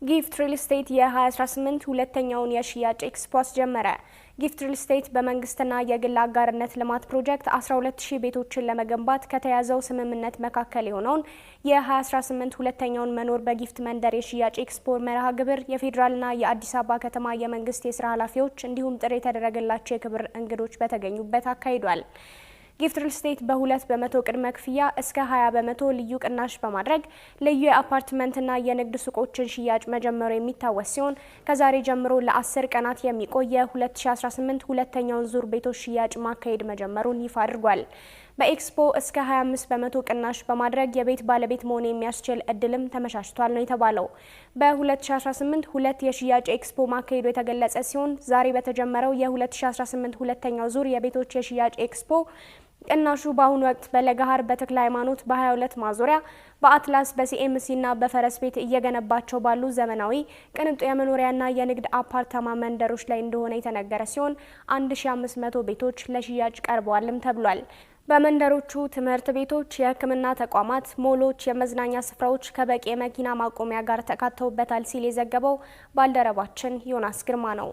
ጊፍት ሪል ስቴት የ2018 ሁለተኛውን የሽያጭ ኤክስፖ አስጀመረ። ጊፍት ሪል ስቴት በመንግስትና የግል አጋርነት ልማት ፕሮጀክት 12000 ቤቶችን ለመገንባት ከተያዘው ስምምነት መካከል የሆነውን የ2018 ሁለተኛውን መኖር በጊፍት መንደር የሽያጭ ኤክስፖ መርሃ ግብር የፌዴራልና የአዲስ አበባ ከተማ የመንግስት የስራ ኃላፊዎች እንዲሁም ጥሪ የተደረገላቸው የክብር እንግዶች በተገኙበት አካሂዷል። ጊፍት ሪል ስቴት በ2% ቅድመ ክፍያ እስከ 20% ልዩ ቅናሽ በማድረግ ልዩ የአፓርትመንትና የንግድ ሱቆችን ሽያጭ መጀመሩ የሚታወስ ሲሆን፣ ከዛሬ ጀምሮ ለ10 ቀናት የሚቆይ የ2018 ሁለተኛውን ዙር ቤቶች ሽያጭ ማካሄድ መጀመሩን ይፋ አድርጓል። በኤክስፖ እስከ 25% ቅናሽ በማድረግ የቤት ባለቤት መሆን የሚያስችል እድልም ተመቻችቷል ነው የተባለው። በ2018 ሁለት የሽያጭ ኤክስፖ ማካሄዱ የተገለጸ ሲሆን፣ ዛሬ በተጀመረው የ2018 ሁለተኛው ዙር የቤቶች የሽያጭ ኤክስፖ ቅናሹ በአሁኑ ወቅት በለገሃር፣ በተክለ ሃይማኖት፣ በ22 ማዞሪያ፣ በአትላስ፣ በሲኤምሲና በፈረስ ቤት እየገነባቸው ባሉ ዘመናዊ ቅንጡ የመኖሪያና የንግድ አፓርታማ መንደሮች ላይ እንደሆነ የተነገረ ሲሆን፣ 1500 ቤቶች ለሽያጭ ቀርበዋልም ተብሏል። በመንደሮቹ ትምህርት ቤቶች፣ የሕክምና ተቋማት፣ ሞሎች፣ የመዝናኛ ስፍራዎች ከበቂ የመኪና ማቆሚያ ጋር ተካተውበታል ሲል የዘገበው ባልደረባችን ዮናስ ግርማ ነው።